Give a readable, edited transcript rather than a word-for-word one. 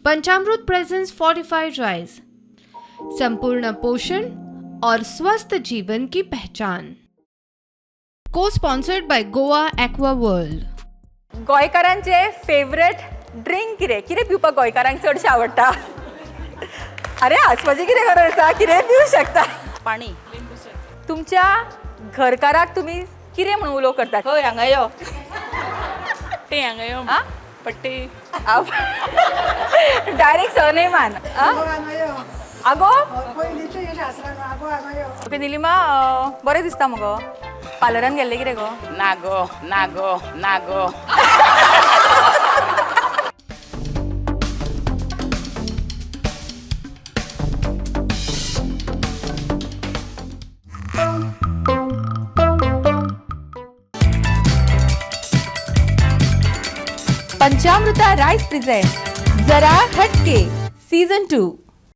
पंचामृत presents fortified rice, संपूर्ण पोषण और स्वस्थ जीवन की पहचान। को sponsored by Goa Aqua World. गोंयकारांचे favourite drink कितें? कितें पिवपाक गोंयकारांक चडशें आवडटा? अरे, हांसपाची कितें गरज आसा? कितें पिवूं शकता. पाणी. तुमच्या घरकाराक तुमी कितें म्हणून उलो करतात? हय, हांगा यो, पट्टी, हांगा यो. आ? पट्टी. डायरेक्ट सरनेमान. आगो. पयलींचे शास्त्रान आगो हांगा यो. ओके निलिमा, बरें दिसता मगो. पार्लरान गेल्लें कितें गो? ना गो, ना गो, ना गो. पंचामृता राईस प्रेझेंट जरा हटके सीझन 2.